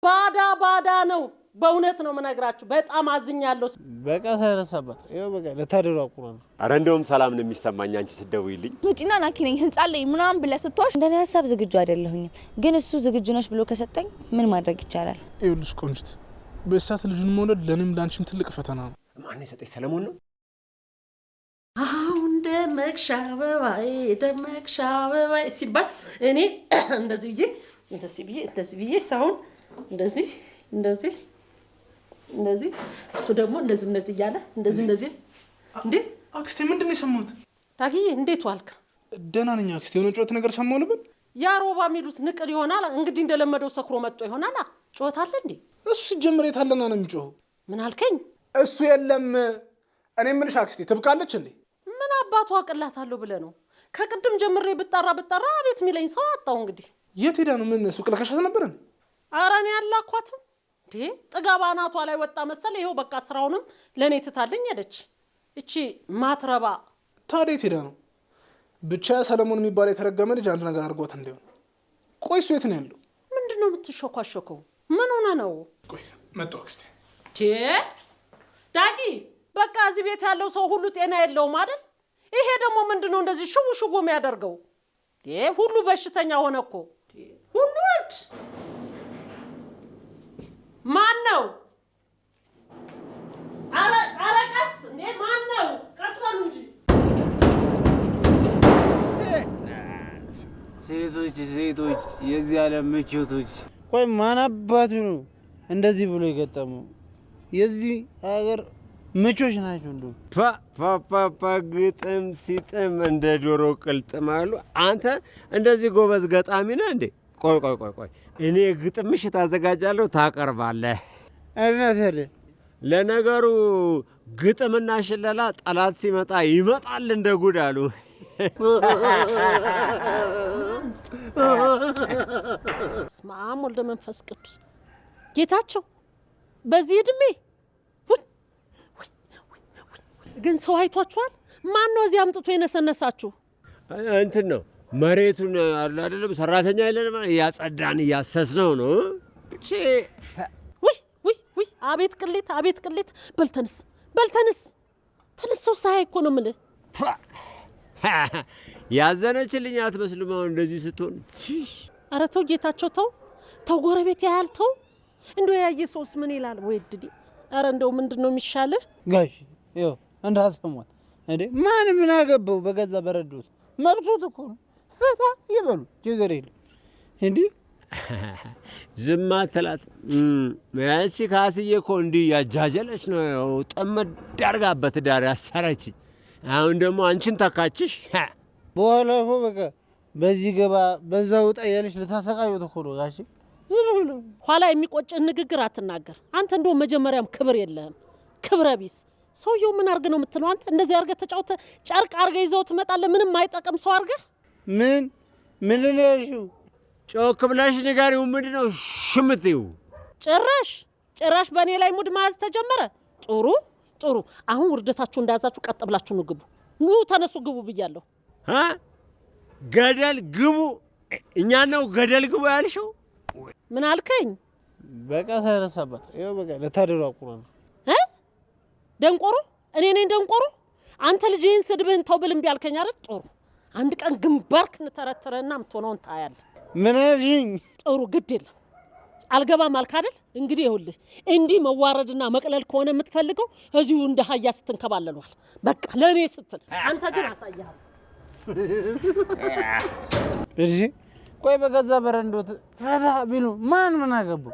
ባዳ ባዳ ነው። በእውነት ነው የምነግራችሁ። በጣም አዝኛለሁ። በቃ ተነሳባት። ይኸው በቃ ለታደሩ አቁራል። አረ እንደውም ሰላም ነው የሚሰማኝ አንቺ ስትደውይልኝ። ውጪና ናኪ ነኝ ህንጻ ላይ ምናምን ብለህ ስትዋሽ እንደኔ ሀሳብ ዝግጁ አይደለሁኝም፣ ግን እሱ ዝግጁ ነሽ ብሎ ከሰጠኝ ምን ማድረግ ይቻላል? ይኸውልሽ ቆንጅት፣ በእሳት ልጁን መውለድ ለእኔም ለአንቺም ትልቅ ፈተና ነው። ማን የሰጠሽ? ሰለሞን ነው። አሁን ደመቅሽ አበባዬ ደመቅሽ አበባዬ ሲባል እኔ እንደዚህ ብዬ እንደዚህ ብዬ እንደዚህ ብዬ ሰውን እንደዚህ እንደዚህ እንደዚህ እሱ ደግሞ እንደዚህ እንደዚህ እያለ እንደዚህ እንደዚህ። እንዴ አክስቴ፣ ምንድን ነው የሰማሁት? ዳግዬ እንዴት ዋልክ? ደህና ነኝ አክስቴ። የሆነ ጩኸት ነገር ሰማሁ ልበል? ያ ሮባ የሚሉት ንቅል ይሆናል እንግዲህ፣ እንደለመደው ሰክሮ መጥቶ ይሆናል። ጩኸት አለ እንዴ? እሱ ሲጀምር የታለና ነው የሚጮኸው? ምን አልከኝ? እሱ የለም። እኔ የምልሽ አክስቴ ትብቃለች እንዴ? ምን አባቱ አቅላታለሁ ብለህ ነው? ከቅድም ጀምሬ ብጠራ ብጠራ አቤት የሚለኝ ሰው አጣው። እንግዲህ የት ሄዳ ነው? ምን ሱቅ ለከሻት ነበር እንዴ? ኧረ እኔ አላኳትም እንዴ። ጥጋብ አናቷ ላይ ወጣ መሰል። ይኸው በቃ ስራውንም ለእኔ ትታልኝ ሄደች። እቺ ማትረባ። ታዲያ የት ሄዳ ነው? ብቻ ሰለሞን የሚባል የተረገመ ልጅ አንድ ነገር አድርጓት እንዲሆን። ቆይ እሱ የት ነው ያለው? ምንድን ነው የምትሸኳሸከው? ምን ሆነ ነው? ቆይ መጣሁ አክስቴ። ዳጊ በቃ እዚህ ቤት ያለው ሰው ሁሉ ጤና የለውም አይደል? ይሄ ደግሞ ምንድን ነው እንደዚህ ሽው ሽው የሚያደርገው? ሁሉ በሽተኛ ሆነ እኮ ሁሉ እብድ። ማን ነው? ኧረ ቀስ እንዴ! ማን ነው? ቀስ በሉ እንጂ። ሴቶች ሴቶች፣ የዚህ ዓለም ምቾቶች። ቆይ ማን አባቱ ነው እንደዚህ ብሎ የገጠመው? የዚህ ሀገር ምቾች ናቸው። እንደው ፓፓፓ ግጥም ሲጥም እንደ ዶሮ ቅልጥም አሉ። አንተ እንደዚህ ጎበዝ ገጣሚ ነህ እንዴ? ቆይ ቆይ ቆይ ቆይ፣ እኔ ግጥም ምሽት አዘጋጃለሁ፣ ታቀርባለህ። እናት ለነገሩ ግጥምና ሽለላ ጠላት ሲመጣ ይመጣል እንደ ጉድ አሉ። በስመ አብ ወልደ መንፈስ ቅዱስ። ጌታቸው በዚህ እድሜ ግን ሰው አይቷችኋል? ማን ነው እዚህ አምጥቶ የነሰነሳችሁ? እንትን ነው መሬቱን አለ አይደለም፣ ሰራተኛ የለንም፣ እያጸዳን እያሰስነው ነው። እቺ ውይ ውይ ውይ! አቤት ቅሌት፣ አቤት ቅሌት! በል ተነስ፣ በል ተነስ፣ ተነስ። ሰው ሳያይ እኮ ነው የምልህ። ያዘነችልኝ አትመስልም አሁን እንደዚህ ስትሆን። ኧረ ተው ጌታቸው ተው፣ ተው፣ ጎረቤት ያያል። ተው፣ እንደው ያየ ሰውስ ምን ይላል? ወይ እድሌ! ኧረ እንደው ምንድን ነው የሚሻልህ? ጋሽ ይኸው እንዳሰሟት እንዴ፣ ማን ምን አገባው? በገዛ በረዶት መብቶት እኮ ነው። ፈታ ይበሉ፣ ችግር የለም። እንዲህ ዝም አትላት። ያቺ ካስዬ እኮ እንዲህ ያጃጀለች ነው ጠመድ አድርጋበት ዳር ያሰረች። አሁን ደግሞ አንቺን ተካችሽ። በኋላ እኮ በቃ በዚህ ገባ በዛ ውጣ እያለች ልታሰቃዩት እኮ ነው ጋሼ። ዝም ብሎ ኋላ የሚቆጭን ንግግር አትናገር። አንተ እንደው መጀመሪያም ክብር የለህም፣ ክብረ ቢስ ሰውየው። ምን አርግ ነው የምትለው አንተ? እንደዚህ አርገህ ተጫውተህ ጨርቅ አርገህ ይዘው ትመጣለህ። ምንም አይጠቅም ሰው አርገህ። ምን ምን ልልሽው? ጮክ ብለሽ ንገሪው። ምንድን ነው ሽምትይው? ጭራሽ ጭራሽ በእኔ ላይ ሙድ መያዝ ተጀመረ። ጥሩ ጥሩ። አሁን ውርደታችሁ እንዳያዛችሁ ቀጥ ብላችሁ ነው ግቡ። ኑ ተነሱ፣ ግቡ ብያለሁ። ገደል ግቡ። እኛ ነው ገደል ግቡ ያልሽው? ምን አልከኝ? በቃ ተነሳባት። ይኸው በቃ ለታደሩ አቁራል። ደንቆሮ፣ እኔ ነኝ ደንቆሮ? አንተ ልጅህን ስድብህን ተው ብል እምቢ አልከኝ አይደል? ጥሩ፣ አንድ ቀን ግንባር ክንተረትረና የምትሆነውን ታያለህ። ምን አልሽኝ? ጥሩ፣ ግድ የለም አልገባም አልክ አይደል? እንግዲህ ይኸውልህ እንዲህ መዋረድና መቅለል ከሆነ የምትፈልገው እዚሁ እንደ አህያ ስትንከባለሏል። በቃ ለእኔ ስትል አንተ ግን አሳይሃል። እሺ ቆይ በገዛ በረንዶት ፈታ ቢሉ ማን ምን አገባው?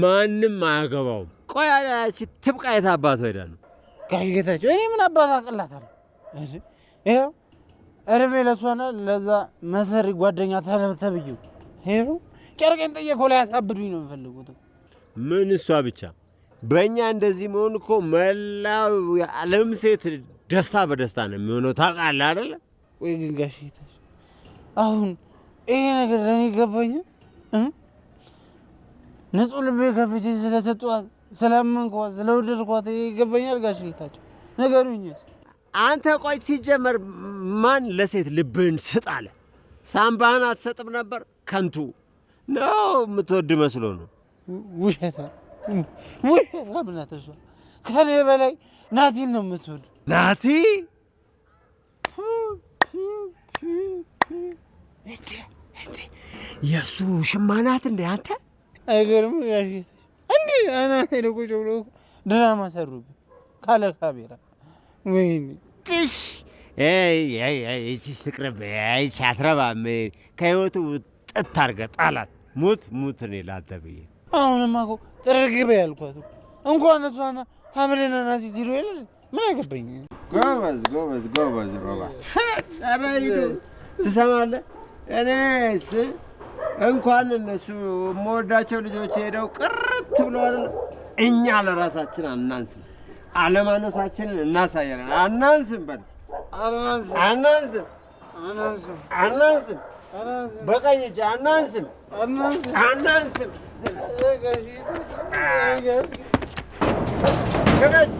ማንም አያገባውም። ቆይ ያቺ ትብቃ የት አባቷ ሄዳ ነው? ጋሽ ጌታቸው እኔ ምን አባት አቅላታለሁ? እሺ ይኸው እድሜ ለእሷና ለዛ መሰሪ ጓደኛ ተብዬው ይኸው ጨርቄን ጠየቀው ላይ ያሳብዱኝ ነው የሚፈልጉት። ምን እሷ ብቻ በእኛ እንደዚህ መሆን እኮ መላው የዓለም ሴት ደስታ በደስታ ነው የሚሆነው። ታውቃለህ አይደለ? ወይ ግን ጋሽ ጌታቸው አሁን ይሄ ነገር ለእኔ ይገባኛል? ንጹህ ልቤ ከፍቼ ስለሰጧት፣ ስላመንኳት፣ ስለወደድኳት ይሄ ይገባኛል? ጋሽ ጌታቸው ንገሩኝ። አንተ ቆይ ሲጀመር ማን ለሴት ልብህን ስጥ አለ? ሳምባህን አትሰጥም ነበር? ከንቱ ነው የምትወድ መስሎ ነው። ውሸታም ውሸታም ናት እሷ። ከኔ በላይ ናቲን ነው የምትወድ። ናቲ የእሱ ሽማ ናት እንዴ አንተ? አይገርም ጋሽ እንዴ አናቴ ላይ ቁጭ ብሎ ድራማ ሰሩብኝ ካለ ካሜራ። ወይኔ ጥሽ ይቺ ትቅርብ፣ ይቺ አትረባም። ከህይወቱ ጥት አድርገህ ጣላት። ሙት ሙት እኔ ላንተ ብዬ አሁንማ እኮ ጥርግ በይ ያልኳት እኮ እንኳን እሷና ሐምሌና ናዚ ሲሉ የለ ምን አገባኝ። ጎበዝ ጎበዝ ጎበዝ ሮባ። ኧረ ሂዱ ትሰማለህ? እኔስ እንኳን እነሱ የምወዳቸው ልጆች ሄደው ቅርት ብለዋል። እኛ ለራሳችን አናንስም፣ አለማነሳችንን እናሳያለን። አናንስም፣ በል አናንስም፣ አናንስም፣ በቀኝ እጅ አናንስም፣ አናንስም። ክፈት።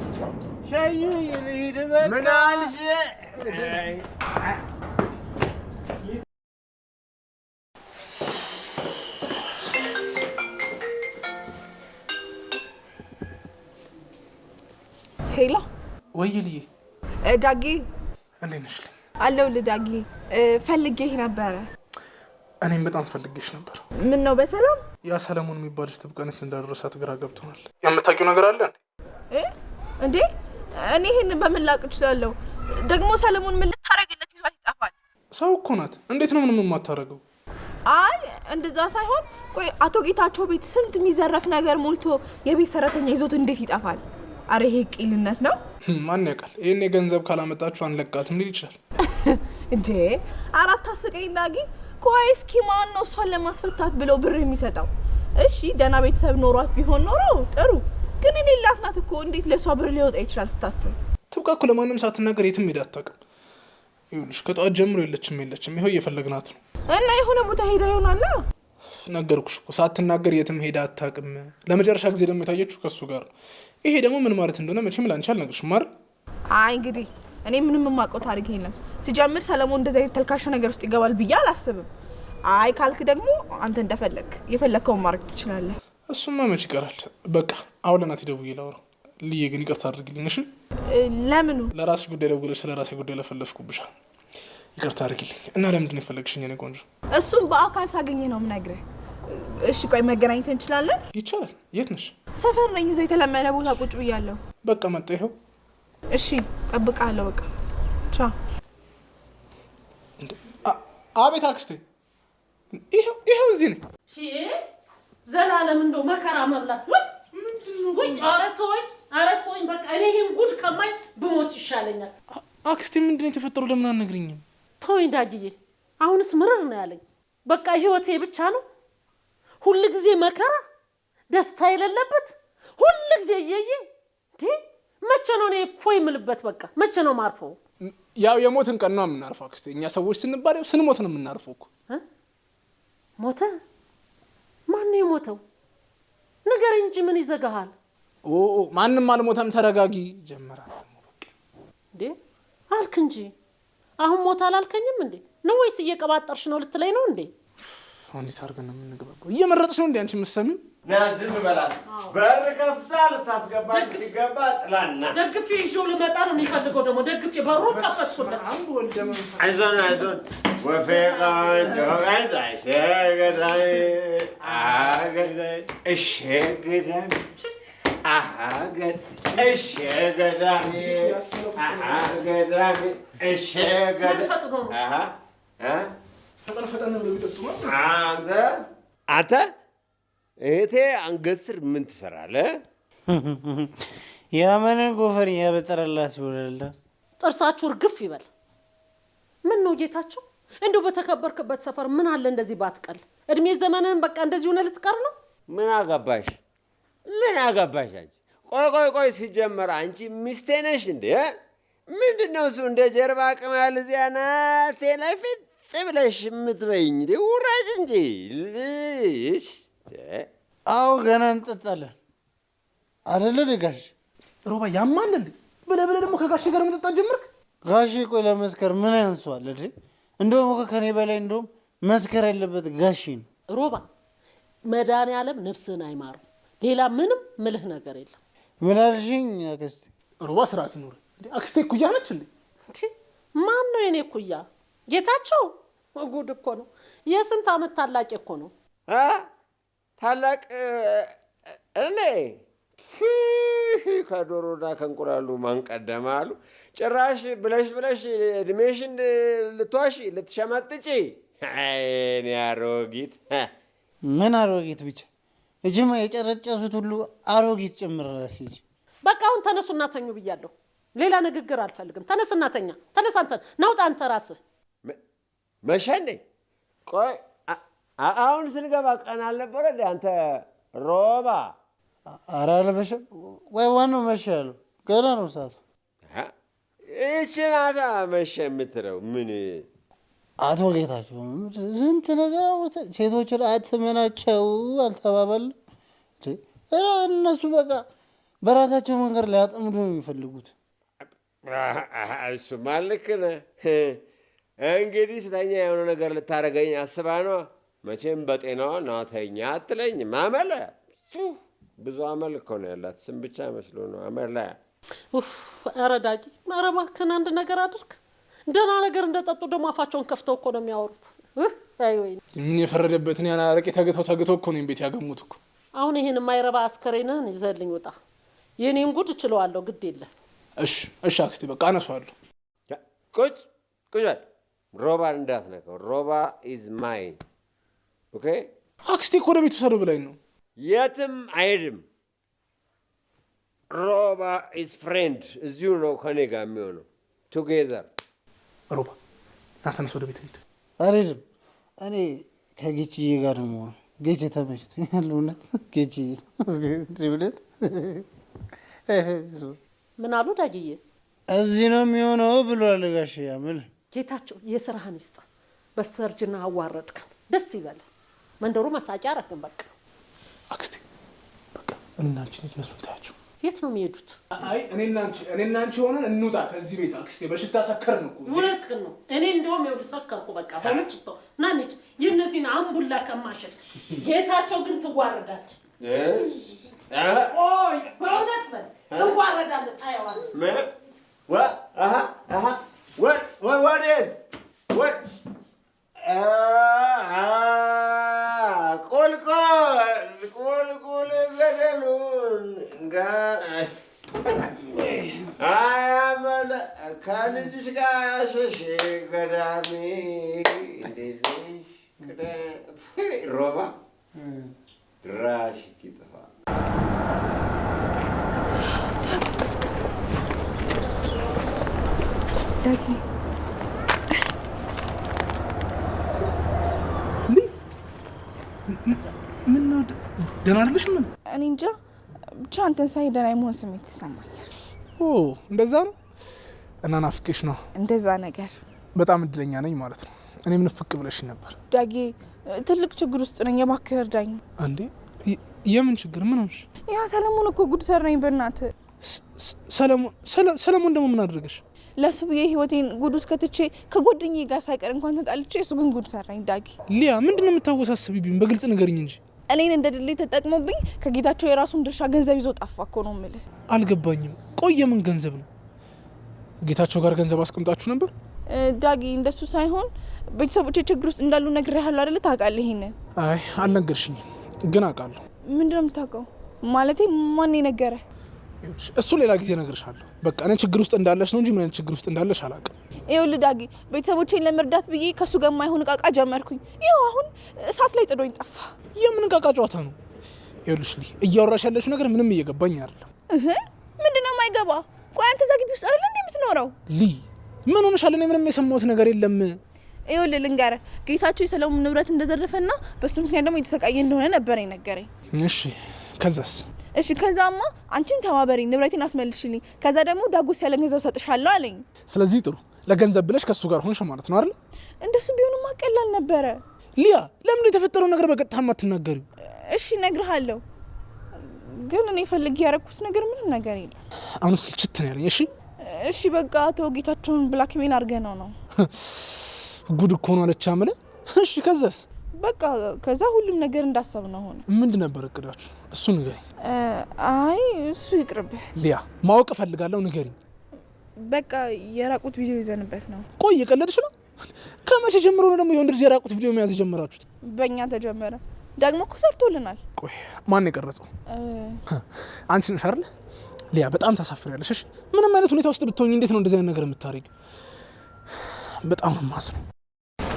ምን አልሽ? Hello ወይ ልዬ፣ ዳጊ እንዴት ነሽ? አለሁልህ ዳጊ። ፈልጌህ ነበረ። እኔም በጣም ፈልጌሽ ነበር። ምን ነው በሰላም? ያ ሰለሞን የሚባል ልጅ ትብቃነት እንዳደረሳት ግራ ገብቶናል። የምታውቂው ነገር አለ እንዴ? እኔ ይህን በምን ላውቅ እችላለሁ? ደግሞ ሰለሞን ምን ልታረግለት ይዟት ይጠፋል? ሰው እኮ ናት። እንዴት ነው ምንም የማታረገው? አይ እንደዛ ሳይሆን፣ ቆይ አቶ ጌታቸው ቤት ስንት የሚዘረፍ ነገር ሞልቶ የቤት ሰራተኛ ይዞት እንዴት ይጠፋል? አረ ይሄ ቂልነት ነው። ማን ያውቃል? ይህን የገንዘብ ካላመጣችሁ አንለቃትም ሊል ይችላል። እንዴ አራት አስቀኝ ዳጊ። ቆይ እስኪ ማን ነው እሷን ለማስፈታት ብለው ብር የሚሰጠው? እሺ ደህና ቤተሰብ ኖሯት ቢሆን ኖሮ ጥሩ፣ ግን እኔ ላት ናት እኮ እንዴት ለእሷ ብር ሊወጣ ይችላል ስታስብ። ትብቃ እኮ ለማንም ሳትናገር የትም ሄዳ አታውቅም። ይኸውልሽ ከጠዋት ጀምሮ የለችም የለችም፣ ይኸው እየፈለግናት ነው። እና የሆነ ቦታ ሄዳ ይሆናላ። ነገርኩሽ እኮ ሳትናገር የትም ሄዳ አታውቅም። ለመጨረሻ ጊዜ ደግሞ የታየችው ከእሱ ጋር ነው። ይሄ ደግሞ ምን ማለት እንደሆነ መቼም ላንቺ አልነግርሽም አይደል? አይ እንግዲህ እኔ ምንም የማውቀው ታሪክ የለም። ሲጀምር ሰለሞን እንደዚህ አይነት ተልካሻ ነገር ውስጥ ይገባል ብዬ አላስብም። አይ ካልክ ደግሞ አንተ እንደፈለግ የፈለግከውን ማድረግ ትችላለህ። እሱማ መች ይቀራል። በቃ አሁን ለናቲ ደውዬ ላውራው። ልዬ ግን ይቅርታ አድርግልኝ እሺ። ለምኑ? ለራስሽ ጉዳይ ደውለሽ ስለ ራሴ ጉዳይ ለፈለፍኩብሻ። ይቅርታ አድርግልኝ። እና ለምንድን ነው የፈለግሽኝ የኔ ቆንጆ? እሱም በአካል ሳገኘ ነው የምነግርህ። እሺ ቆይ መገናኘት እንችላለን? ይቻላል። የት ነሽ? ሰፈር ነኝ፣ እዛ የተለመደ ቦታ ቁጭ ብያለሁ። በቃ መጣ ይኸው። እሺ እጠብቅሃለሁ። በቃ ቻው። አቤት አክስቴ። ይኸው ይኸው እዚህ ነኝ። ዘላለም እንደው መከራ መብላት ወይ ወይ! ኧረ ተወኝ፣ ኧረ ተወኝ። በቃ እኔ ይሄን ጉድ ከማይ ብሞት ይሻለኛል። አክስቴ ምንድን ነው የተፈጠረው? ለምን አትነግሪኝም? ተወኝ ዳግዬ፣ አሁንስ ምርር ነው ያለኝ። በቃ ህይወቴ ብቻ ነው ሁል ጊዜ መከራ፣ ደስታ የሌለበት ሁል ጊዜ እየየ እንዴ። መቼ ነው እኔ እፎይ የምልበት? በቃ መቼ ነው ማርፈው? ያው የሞትን ቀን ነው የምናርፈው አክስቴ። እኛ ሰዎች ስንባል ያው ስንሞት ነው የምናርፈው እኮ። ሞተ? ማን ነው የሞተው? ንገረኝ እንጂ ምን ይዘጋሃል? ኦ ማንም አልሞተም፣ ተረጋጊ። ጀመራት ደግሞ በቃ። እንዴ አልክ እንጂ አሁን ሞተ አላልከኝም እንዴ? ነው ወይስ እየቀባጠርሽ ነው ልትለኝ ነው እንዴ? እንዴት አድርገን ነው የምንግባባው? እየመረጥሽ ነው እንዴ አንቺ የምትሰሚው? ና ዝም በላት። በር ከፍታ ልታስገባኝ ሲገባ ጥላና ደግፌ ይዤው ልመጣ ነው የሚፈልገው። ደግሞ ደግፌ በሩን ከፈትኩለት። አይዞን አይዞን ወፌ ቆንጆ አይዞህ እሼ ገዳሜ አገዳሜ እሼ ገዳሜ እሼ ገዳሜ ገዳሜ እሼ ገዳሜ ፈጠን ፈጠን ብሎ ቢጠጡ ነው። አንተ አንተ እህቴ አንገት ስር ምን ትሰራለህ? ያመንን ጎፈር ያበጠረላት ይውላል። ጥርሳችሁ እርግፍ ይበል። ምን ነው ጌታቸው፣ እንደው በተከበርክበት ሰፈር ምን አለ እንደዚህ ባትቀል። እድሜ ዘመንህን በቃ እንደዚህ ሆነ ልትቀር ነው? ምን አገባሽ? ምን አገባሽ አንቺ? ቆይ ቆይ ቆይ፣ ሲጀመር አንቺ ሚስቴ ነሽ እንዴ? ምንድን ነው እሱ እንደ ጀርባ ቅማል እዚያ ናቴ ላይ ፊት ብለሽ የምትበይኝ? እንዴ ውረጅ እንጂ። እሺ አዎ ገና እንጠጣለን አይደለ ጋሽ ሮባ? ያማል እንዴ? ብለህ ብለህ ደግሞ ከጋሽ ጋር መጠጣት ጀመርክ? ጋሼ ቆይ ለመስከር ምን ያንሰዋል እንዴ? እንደውም እኮ ከኔ በላይ እንደውም መስከር ያለበት ጋሼ ነው። ሮባ መድኃኒዓለም ነፍስህን አይማሩ። ሌላ ምንም ምልህ ነገር የለም። ምን አልሽኝ አክስቴ? ሮባ ስርዓት ይኑር። አክስቴ እኩያ ነች እንዴ? ማን ነው የኔ እኩያ? ጌታቸው ጉድ እኮ ነው። የስንት ዓመት ታላቅ እኮ ነው። ታላቅ እኔ ከዶሮና ከእንቁላሉ ማን ቀደመ አሉ። ጭራሽ ብለሽ ብለሽ እድሜሽን ልትዋሺ ልትሸመጥጪ። እኔ አሮጊት። ምን አሮጊት ብቻ እጅማ የጨረጨሱት ሁሉ አሮጊት ጭምር ልጅ። በቃ አሁን ተነሱና ተኙ ብያለሁ። ሌላ ንግግር አልፈልግም። ተነስና ተኛ። ተነስ አንተ፣ ናውጣ አንተ ራስህ። መሸ እንዴ? ቆይ አሁን ስንገባ ቀን አልነበረ እንዴ? አንተ ሮባ። ኧረ አልመሸም። ወይ ዋናው መሸ ያለው ገና ነው ሰዓቱ። ይህች ናታ መሸ የምትለው ምን? አቶ ጌታቸው ስንት ነገር ሴቶችን አትመናቸው አልተባባልንም? እነሱ በቃ በራሳቸው መንገድ ሊያጠምዱ ነው የሚፈልጉት። እሱማ ልክ ነህ። እንግዲህ ስተኛ የሆነ ነገር ልታደርገኝ አስባ ነዋ። መቼም በጤናዋ ናተኛ አትለኝም። አመለ ብዙ አመል እኮ ነው ያላት፣ ስም ብቻ መስሎ ነው አመለ። ኧረ ዳጊ፣ ኧረ እባክህን አንድ ነገር አድርግ። ደህና ነገር እንደጠጡ ደግሞ አፋቸውን ከፍተው እኮ ነው የሚያወሩት። አይ ወይ ምን የፈረደበትን ያን አረቄ ተግተው ተግተው እኮ ነው ቤት ያገሙት እኮ። አሁን ይሄን የማይረባ አስከሬንህን ይዘህልኝ ውጣ። የኔን ጉድ እችለዋለሁ፣ ግድ የለም። እሺ እሺ አክስቴ በቃ አነሳዋለሁ። ቁጭ ቁጭ በል። ሮባን እንዳትነካው። ሮባ is mine። Okay። አክስቴ እኮ ወደ ቤቱ ውሰደው ብላኝ ነው። የትም አይሄድም። ሮባ is friend። እዚሁ ነው ከኔ ጋር የሚሆነው together። ሮባ ና ተነስ፣ ወደ ቤት እንሂድ። አልሄድም። እኔ ከጌችዬ ጋር ነው የምሆነው። ጌቼ ተመችቶኛል። እውነት ጌችዬ። ምን አሉ ዳጊዬ? እዚህ ነው የሚሆነው ብሏል ጋሼ። አመል ጌታቸው የስራህን ይስጥ። በስተርጅና አዋረድከን። ደስ ይበል። መንደሩ መሳቂያ አረግን። በቃ አክስቴ በቃ እኔና አንቺ እነሱን ታያቸው። የት ነው የሚሄዱት? አይ እኔና አንቺ ሆነን እንውጣ ከዚህ ቤት አክስቴ። በሽታ ሰከርን እኮ። እውነትህን ነው። እኔ እንደውም ይኸውልህ ሰከርኩ። በቃ በእውነት ሽታው ና እንሂድ። የእነዚህን አምቡላ ከማሸት ጌታቸው ግን ትዋረዳለህ። ቆይ በእውነት በል ትዋረዳለህ። ታየዋለህ። ወዴት? ቁልቁል ቁልቁል ገደሉን ከልጅሽ ጋር ያሸሽ ገዳሜ ሮባ ድራሽ ይጥፋ። ዳጊ ምን ነው ደህና አይደለሽ? ምን እኔ እንጃ ብቻ አንተን ሳይ ደህና የመሆን ስሜት ይሰማኛል። ኦ እንደዛ ነው። እና ናፍቄሽ ነው። እንደዛ ነገር በጣም እድለኛ ነኝ ማለት ነው። እኔም ንፍቅ ብለሽኝ ነበር። ዳጊ ትልቅ ችግር ውስጥ ነኝ፣ እባክህ እርዳኝ። እንዴ የምን ችግር? ምን ሆንሽ? ያ ሰለሞን እኮ ጉድ ሰራኝ። በእናትህ ሰለሞን ደግሞ ምን አደረገሽ? ለሱ ብዬ ህይወቴን ጉድ ውስጥ ከትቼ ከጓደኛዬ ጋር ሳይቀር እንኳን ተጣልቼ፣ እሱ ግን ጉድ ሰራኝ። ዳጊ ሊያ፣ ምንድን ነው የምታወሳስቢብኝ? በግልጽ ንገሪኝ እንጂ። እኔን እንደ ድልድይ ተጠቅሞብኝ ከጌታቸው የራሱን ድርሻ ገንዘብ ይዞ ጠፋ እኮ ነው የምልህ። አልገባኝም። ቆይ የምን ገንዘብ ነው? ጌታቸው ጋር ገንዘብ አስቀምጣችሁ ነበር? ዳጊ እንደሱ ሳይሆን ቤተሰቦቼ ችግር ውስጥ እንዳሉ ነግሬሃለሁ አይደለ? ታውቃለህ ይሄንን። አይ አልነገርሽኝም፣ ግን አውቃለሁ። ምንድን ነው የምታውቀው? ማለቴ ማን የነገረ? እሱ ሌላ ጊዜ እነግርሻለሁ። በቃ እኔ ችግር ውስጥ እንዳለሽ ነው እንጂ ምን አይነት ችግር ውስጥ እንዳለሽ አላውቅም። ይኸውልህ ዳጊ፣ ቤተሰቦቼን ለመርዳት ብዬ ከእሱ ጋር የማይሆን እቃቃ ጀመርኩኝ። ይኸው አሁን እሳት ላይ ጥዶኝ ጠፋ። የምን እቃቃ ጨዋታ ነው? ይኸውልሽ ልይ፣ እያወራሽ ያለሽው ነገር ምንም እየገባኝ አይደለም። ምንድን ነው የማይገባ? ቆይ አንተ እዛ ግቢ ውስጥ አይደል እንዴ የምትኖረው? ልይ ምን ሆነሻል? እኔ ምንም የሰማሁት ነገር የለም። ይኸውልህ ልንገርህ፣ ጌታቸው የሰለሞን ንብረት እንደዘረፈና በሱ ምክንያት ደግሞ የተሰቃየ እንደሆነ ነበር የነገረኝ። እሺ ከዛስ? እሺ ከዛማ አንቺም ተባበሪ፣ ንብረቴን አስመልሽልኝ፣ ከዛ ደግሞ ዳጎስ ያለ ገንዘብ ሰጥሻለሁ አለኝ። ስለዚህ ጥሩ፣ ለገንዘብ ብለሽ ከሱ ጋር ሆንሽ ማለት ነው አይደል? እንደሱ ቢሆንማ ቀላል ነበረ። ሊያ፣ ለምን የተፈጠረው ነገር በቀጥታ የማትናገሪው? እሺ እነግርሃለሁ፣ ግን እኔ ፈልጌ ያደረኩት ነገር ምንም ነገር የለም። አሁን ስልችት ነው ያለኝ። እሺ እሺ በቃ አቶ ጌታቸውን blackmail አድርገህ ነው ነው። ጉድ እኮ ነው አለች አመለ። እሺ ከዛስ? በቃ ከዛ ሁሉም ነገር እንዳሰብነው ሆነ። ምንድን ነበር እቅዳችሁ? እሱ ንገሪኝ። አይ እሱ ይቅርብህ። ሊያ ማወቅ እፈልጋለሁ፣ ንገሪኝ። በቃ የራቁት ቪዲዮ ይዘንበት ነው። ቆይ እየቀለድሽ ነው? ከመቼ ጀምሮ ነው ደግሞ የወንድ ልጅ የራቁት ቪዲዮ መያዝ የጀመራችሁት? በእኛ ተጀመረ። ደግሞ እኮ ሰርቶልናል። ቆይ ማን የቀረጸው? አንቺ ነሽ አይደል? ሊያ በጣም ታሳፍሪያለሽ። እሺ ምንም አይነት ሁኔታ ውስጥ ብትሆኝ እንዴት ነው እንደዚህ አይነት ነገር የምታደርጊው? በጣም ነው የማዝነው።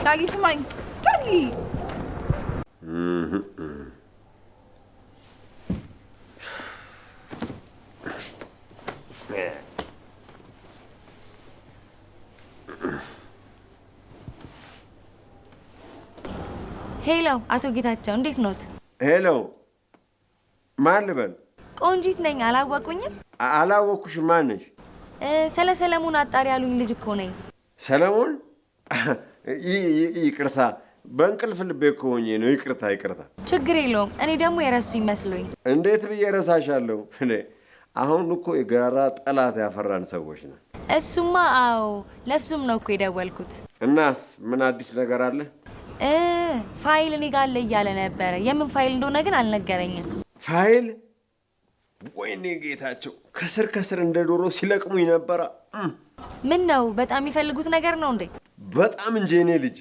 ዳጊ ስማኝ፣ ዳጊ። Hello አቶ ጌታቸው እንዴት ኖት? Hello፣ ማን ልበል? ቆንጂት ነኝ። አላወቁኝም? አላወኩሽም። ማን ነሽ? ስለ ሰለሞን አጣሪ ያሉኝ ልጅ እኮ ነኝ። ሰለሞን? ይቅርታ፣ በእንቅልፍ ልቤ እኮ ሆኜ ነው። ይቅርታ ይቅርታ። ችግር የለውም። እኔ ደግሞ የረሱኝ መስሎኝ። እንዴት ብዬ እረሳሻለሁ? አሁን እኮ የጋራ ጠላት ያፈራን ሰዎች ነን። እሱማ አዎ፣ ለሱም ነው እኮ የደወልኩት። እናስ ምን አዲስ ነገር አለ? ፋይል እኔ ጋር አለ እያለ ነበረ። የምን ፋይል እንደሆነ ግን አልነገረኝም። ፋይል? ወይኔ ጌታቸው፣ ከስር ከስር እንደ ዶሮ ሲለቅሙኝ ነበረ። ምን ነው በጣም የሚፈልጉት ነገር ነው እንዴ? በጣም እንጂ የኔ ልጅ።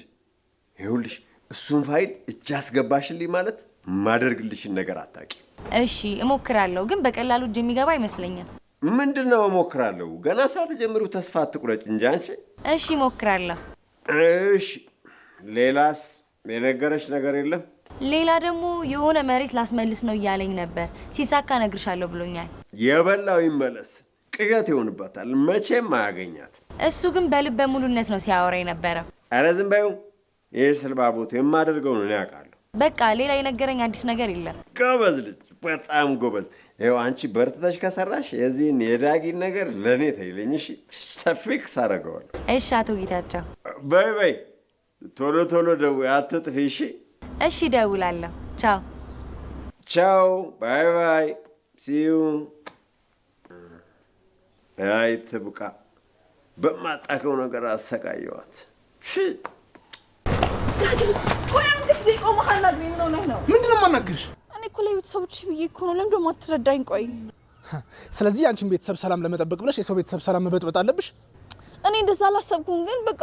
ይኸውልሽ እሱን ፋይል እጅ አስገባሽልኝ ማለት ማደርግልሽን ነገር አታውቂም። እሺ እሞክራለሁ፣ ግን በቀላሉ እጅ የሚገባ አይመስለኝም። ምንድን ነው እሞክራለሁ? ገና ሳትጀምሪው ተስፋ አትቁረጭ እንጂ አንቺ። እሺ እሞክራለሁ። እሺ ሌላስ የነገረሽ ነገር የለም? ሌላ ደግሞ የሆነ መሬት ላስመልስ ነው እያለኝ ነበር። ሲሳካ እነግርሻለሁ ብሎኛል። የበላው ይመለስ፣ ቅዠት ይሆንበታል፣ መቼም አያገኛት። እሱ ግን በልበ ሙሉነት ነው ሲያወራ የነበረው። ኧረ ዝም በይው። ይህ ስልባቦት የማደርገውን እኔ አውቃለሁ። በቃ ሌላ የነገረኝ አዲስ ነገር የለም። ጎበዝ ልጅ፣ በጣም ጎበዝ። ይኸው አንቺ በርትተሽ ከሰራሽ የዚህን የዳጊን ነገር ለእኔ ተይልኝ። እሺ፣ ሰፊክስ አደርገዋለሁ። እሺ አቶ ጌታቸው። በይ በይ፣ ቶሎ ቶሎ ደውይ፣ አትጥፊ። እሺ እሺ፣ እደውላለሁ። ቻው ቻው፣ bye bye፣ see you። አይ ትብቃ፣ በማጣከው ነገር አሰቃየዋት። ቆይ አንድ ጊዜ ቆመህ አናግረኝ። ምን ሆነህ ነው? ምንድን ነው የማናግርሽ? እኔ እኮ ለቤተሰቦቼ ብዬ እኮ ነው። ለምንድን ነው የማትረዳኝ? ቆይ ስለዚህ የአንቺን ቤተሰብ ሰላም ለመጠበቅ ብለሽ የሰው ቤተሰብ ሰላም መበጥበጥ አለብሽ? እኔ እንደዛ አላሰብኩም፣ ግን በቃ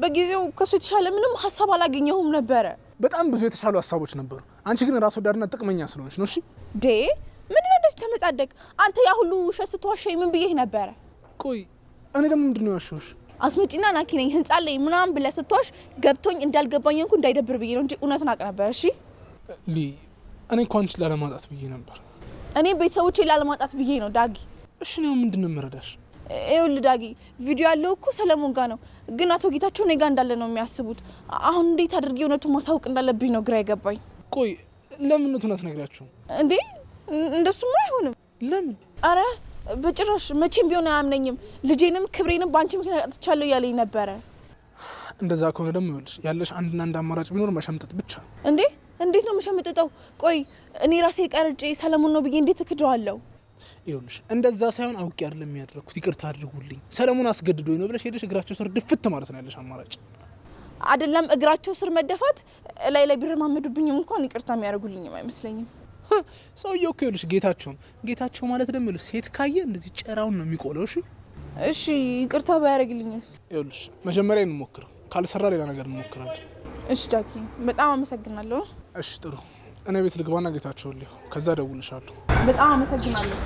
በጊዜው ከሱ የተሻለ ምንም ሀሳብ አላገኘሁም ነበረ። በጣም ብዙ የተሻሉ ሀሳቦች ነበሩ። አንቺ ግን ራስ ወዳድና ጥቅመኛ ስለሆንሽ ነው። እሺ ዴ ምን ነው እንደዚህ ተመጻደቅ? አንተ ያ ሁሉ ውሸት ስትዋሸኝ ምን ብዬህ ነበረ? ቆይ እኔ ደግሞ ምንድን ነው ያሸሁሽ? አስመጪና ናኪ ነኝ ህንጻ ላይ ምናምን ብለህ ስትዋሽ ገብቶኝ እንዳልገባኝ እንኳን እንዳይደብር ብዬ ነው እንጂ እውነትን አውቅ ነበር። እሺ ሊ እኔ እኮ አንቺን ላለማጣት ብዬ ነበር። እኔ ቤተሰቦቼ ላለማጣት ብዬ ነው ዳጊ። እሺ ነው ምንድን ነው የምረዳሽ? ይኸውልህ ዳጊ፣ ቪዲዮ ያለው እኮ ሰለሞን ጋር ነው፣ ግን አቶ ጌታቸው እኔ ጋር እንዳለ ነው የሚያስቡት። አሁን እንዴት አድርጌ እውነቱን ማሳወቅ እንዳለብኝ ነው ግራ የገባኝ። ቆይ ለምን እውነቱን አትነግሪያቸውም እንዴ? እንደሱማ አይሆንም። ለምን? አረ በጭራሽ መቼም ቢሆን አያምነኝም። ልጄንም ክብሬንም በአንቺ ምክንያት አጥቻለሁ እያለኝ ነበረ። እንደዛ ከሆነ ደግሞ ይኸውልሽ ያለሽ አንድና አንድ አማራጭ ቢኖር መሸምጠጥ ብቻ ነው። እንዴ እንዴት ነው መሸምጥጠው? ቆይ እኔ ራሴ ቀርጬ ሰለሞን ነው ብዬ እንዴት እክደዋለሁ? ይኸውልሽ እንደዛ ሳይሆን አውቄ አይደለም የሚያደርኩት፣ ይቅርታ አድርጉልኝ፣ ሰለሞን አስገድዶኝ ነው ብለሽ ሄደሽ እግራቸው ስር ድፍት ማለት ነው ያለሽ አማራጭ። አይደለም እግራቸው ስር መደፋት፣ ላይ ላይ ቢረማመዱብኝም እንኳን ይቅርታ የሚያደርጉልኝም አይመስለኝም። ሰውየው እኮ ይኸውልሽ ጌታቸው ነው። ጌታቸው ማለት ደግሞ ይኸውልሽ ሴት ካየ እንደዚህ ጨራውን ነው የሚቆለው። እሺ እሺ ይቅርታ ባያደርግልኝስ? ይኸውልሽ መጀመሪያ እንሞክረው፣ ካልሰራ ሌላ ነገር እንሞክራለን። እሺ ዳጊ በጣም አመሰግናለሁ። እሺ ጥሩ፣ እኔ ቤት ልግባና ጌታቸውን ልየው፣ ከዛ እደውልልሻለሁ። በጣም አመሰግናለሁ።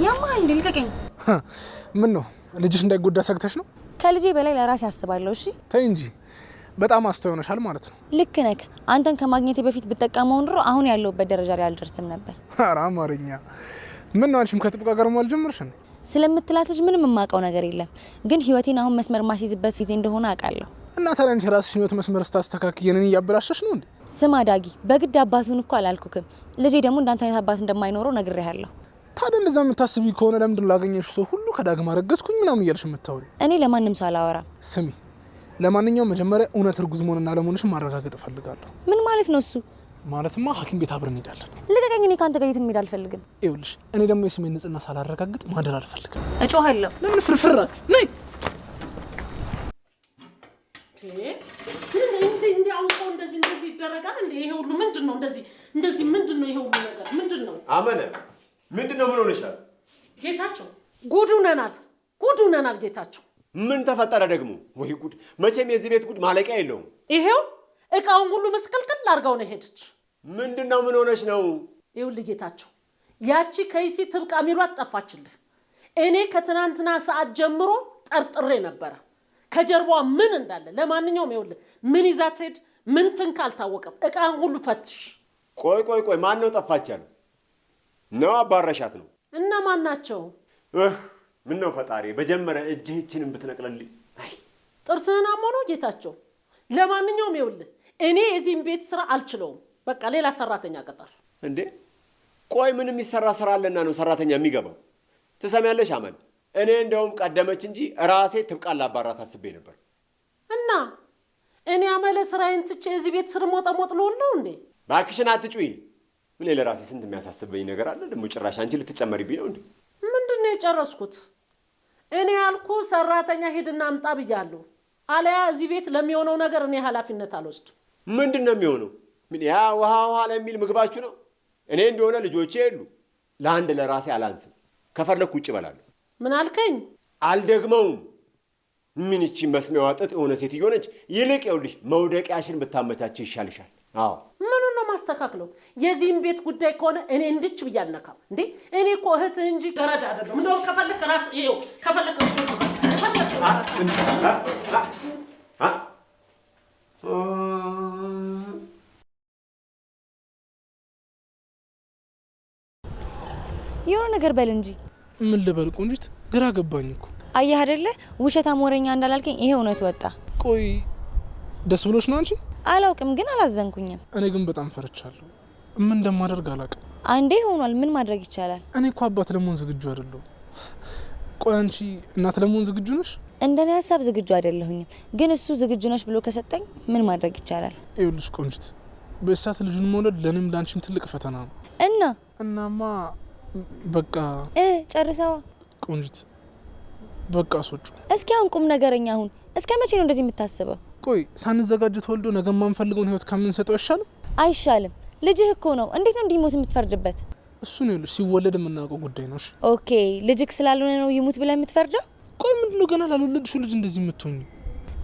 ያማል እንዴ? ልቀቀኝ። ምን ነው ልጅሽ እንዳይጎዳ ሰግተሽ ነው? ከልጄ በላይ ለራሴ አስባለሁ። እሺ ተይ እንጂ በጣም አስተዋይ ሆነሻል ማለት ነው። ልክ ነህ። አንተን ከማግኘቴ በፊት ብጠቀመው ኑሮ አሁን ያለሁበት ደረጃ ላይ አልደርስም ነበር። ኧረ አማርኛ ምን ነው አንቺም ከጥብቃ ጋር መዋል ጀመርሽ እንዴ? ስለምትላት ልጅ ምንም የማውቀው ነገር የለም፣ ግን ህይወቴን አሁን መስመር ማስይዝበት ጊዜ እንደሆነ አውቃለሁ። እና ታዲያ አንቺ ራስሽን ህይወት መስመር ስታስተካክይ የኔን እያበላሸሽ ነው እንዴ? ስማ ዳጊ፣ በግድ አባቱን እኮ አላልኩክም። ልጄ ደግሞ እንዳንተ አይነት አባት እንደማይኖረው ነግሬሃለሁ። ታዲያ እንደዛ የምታስቢ ከሆነ ለምንድን ነው ላገኘሽ ሰው ሁሉ ከዳግም አረገዝኩኝ ምናምን እያልሽ የምታወሪው? እኔ ለማንም ሰው አላወራም። ስሚ፣ ለማንኛውም መጀመሪያ እውነት እርጉዝ መሆንና አለመሆንሽን ማረጋገጥ እፈልጋለሁ። ምን ማለት ነው እሱ? ማለትማ ሐኪም ቤት አብረን እንሄዳለን። ልቀቀኝ። እኔ ከአንተ ጋር የትም መሄድ አልፈልግም። ይኸውልሽ እኔ ደግሞ የስሜን ንጽህና ሳላረጋግጥ ማደር አልፈልግም። እጮሃለሁ። ለምን ፍርፍራት ነይ እንዲ አውቀው እንደዚህ እንደዚህ ይደረጋል እንዴ? ይሄ ሁሉ ምንድን ነው? እንደዚህ እንደዚህ ምንድን ነው? ይሄ ሁሉ ነገር ምንድን ነው? አመለ ምንድን ነው? ምን ሆነሻል? ጌታቸው ጉድ ሆነናል፣ ጉድ ሆነናል ጌታቸው። ምን ተፈጠረ ደግሞ? ወይ ጉድ! መቼም የዚህ ቤት ጉድ ማለቂያ የለውም። ይሄው እቃውን ሁሉ ምስቅልቅል አድርጋው ነው የሄደች። ምንድን ነው? ምን ሆነሽ ነው? ይኸውልህ ጌታቸው፣ ያቺ ከይሲ ትብቃ ሚሏት ጠፋችልህ። እኔ ከትናንትና ሰዓት ጀምሮ ጠርጥሬ ነበረ ከጀርባዋ ምን እንዳለ። ለማንኛውም ይኸውልህ ምን ይዛ ትሄድ ምን ትንካ አልታወቀም። እቃን ሁሉ ፈትሽ። ቆይ ቆይ ቆይ፣ ማን ነው ጠፋች ያለው? ነው አባረሻት ነው? እና ማን ናቸው? ምን ነው ፈጣሪ፣ በጀመረ እጅህ እችንም ብትነቅለልኝ። ጥርስህን አሞ ነው ጌታቸው። ለማንኛውም ይኸውልህ እኔ የዚህን ቤት ስራ አልችለውም። በቃ ሌላ ሰራተኛ ቀጠር። እንዴ ቆይ ምን የሚሰራ ስራ አለና ነው ሰራተኛ የሚገባው? ትሰሚያለሽ አመል፣ እኔ እንደውም ቀደመች እንጂ ራሴ ትብቃን ላባራት አስቤ ነበር። እና እኔ አመለ ስራዬን ትቼ እዚህ ቤት ስር ሞጠሞጥ ልውል ነው እንዴ? እባክሽን አትጩይ። እኔ ለራሴ ስንት የሚያሳስበኝ ነገር አለ። ደግሞ ጭራሽ አንቺ ልትጨመሪብኝ ነው እንዴ? ምንድን ነው የጨረስኩት? እኔ ያልኩ ሰራተኛ ሂድና አምጣ ብያለሁ። አለያ እዚህ ቤት ለሚሆነው ነገር እኔ ኃላፊነት አልወስድም። ምንድን ነው የሚሆነው? ምን ያ ውሃ ውሃ ለሚል ምግባችሁ ነው? እኔ እንደሆነ ልጆቼ የሉ ለአንድ ለራሴ አላንስም። ከፈለኩ ውጭ እበላለሁ። ምን አልከኝ? አልደግመውም። ምን ይቺ መስሚያዋ ጥጥ የሆነ ሴትዮ ነች። ይልቅ ይኸውልሽ መውደቂያሽን ብታመቻች ይሻልሻል። አዎ ምኑን ነው ማስተካክለው? የዚህም ቤት ጉዳይ ከሆነ እኔ እንድች ብዬ አልነካም። እንዴ እኔ እኮ እህትህ እንጂ ገረድ አይደለሁም። እንደውም ከፈለክ ራስ ይኸው ከፈለክ የሆነ ነገር በል እንጂ። ምን ልበል ቆንጂት፣ ግራ ገባኝ እኮ። አየህ አይደለ ውሸታም ወሬኛ እንዳላልከኝ ይሄ እውነት ወጣ። ቆይ ደስ ብሎሽ ነው አንቺ? አላውቅም፣ ግን አላዘንኩኝም። እኔ ግን በጣም ፈርቻለሁ። ምን እንደማደርግ አላውቅም። አንዴ ሆኗል፣ ምን ማድረግ ይቻላል? እኔ እኮ አባት ለመሆን ዝግጁ አይደለሁም። ቆይ አንቺ እናት ለመሆን ዝግጁ ነሽ? እንደኔ ሀሳብ ዝግጁ አይደለሁኝም፣ ግን እሱ ዝግጁ ነሽ ብሎ ከሰጠኝ ምን ማድረግ ይቻላል? ይኸውልሽ ቆንጂት፣ በእሳት ልጁን መውለድ ለእኔም ለአንቺም ትልቅ ፈተና ነው። እና እናማ በቃ ጨርሰዋ። ቆንጂት በቃ አስወጪው። እስኪ አሁን ቁም ነገረኛ አሁን እስከ መቼ ነው እንደዚህ የምታስበው? ቆይ ሳንዘጋጅ ተወልዶ ነገ የማንፈልገውን ህይወት ከምንሰጠው አይሻልም? አይሻልም። ልጅህ እኮ ነው። እንዴት ነው እንዲሞት የምትፈርድበት? እሱ ነው ይኸውልሽ፣ ሲወለድ የምናውቀው ጉዳይ ነው። እሺ okay፣ ልጅክ ስላልሆነ ነው ይሙት ብለህ የምትፈርደው? ቆይ ምንድነው ገና ላልወለድሽው ልጅ እንደዚህ የምትሆኚ?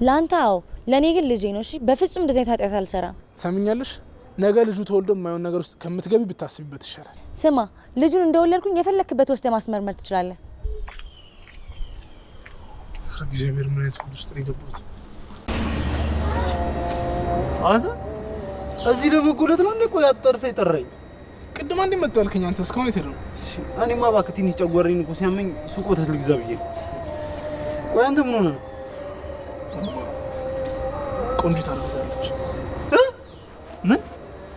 ለአንተ አዎ፣ ለእኔ ግን ልጄ ነው። እሺ በፍጹም እንደዚህ አይነት ኃጢአት አልሰራም። ትሰሚኛለሽ? ነገ ልጁ ተወልዶ የማይሆን ነገር ውስጥ ከምትገቢ ብታስቢበት ይሻላል። ስማ፣ ልጁን እንደወለድኩኝ የፈለክበት ወስደህ ማስመርመር ትችላለህ። እግዚአብሔር ምን አይነት ጉድ ውስጥ ነው የገባሁት? አንተ እዚህ ለመጎለት ነው እንዴ? ቆይ አጠርፈህ የጠራኝ? ቅድም አንዴ መጣሁ ያልከኝ አንተ እስካሁን የት ሄደህ ነው? እኔማ እባክህ ትንሽ ጨጓራዬን እኮ ሲያመኝ ሱቅ ወተት ልግዛ ብዬ ነው። ቆይ አንተ ምን ሆነህ ነው? ቆንጂት አርግዛለች። ምን?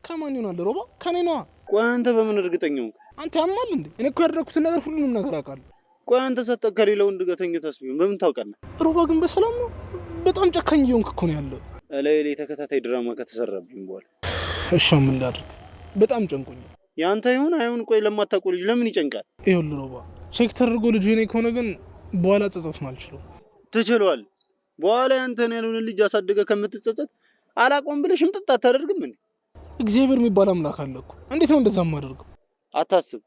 ከማን ይሆናል ሮባ? ከኔ ነዋ። ቆይ አንተ በምን እርግጠኛ ሆንክ? አንተ ያማል እንዴ? እኔ እኮ ያደረኩትን ነገር ሁሉንም ነገር አውቃለሁ። ቆይ አንተ ሰጠህ ከሌላ ወንድ ጋር ተኝተህስ ቢሆን በምን ታውቃለህ? ሮባ ግን በሰላም ነው? በጣም ጨካኝ እየሆንክ እኮ ነው ያለው። እላዬ ላይ ተከታታይ ድራማ ከተሰራብኝ በኋላ እሺ ምን ላድርግ? በጣም ጨንቆኛል። የአንተ ይሁን አይሁን ቆይ ለማታውቀው ልጅ ለምን ይጨንቃል? ይኸውልህ ሮባ፣ check ተደርጎ ልጁ የኔ ከሆነ ግን በኋላ ጸጸቱን አልችለውም። ትችለዋለህ። በኋላ ያንተን ያልሆነ ልጅ አሳድገህ ከምትጸጸት አላቆም ብለህ ሽምጥጥ አታደርግም እንዴ? እግዚአብሔር የሚባል አምላክ አለ እኮ። እንዴት ነው እንደዛ የማደርገው? አታስብ።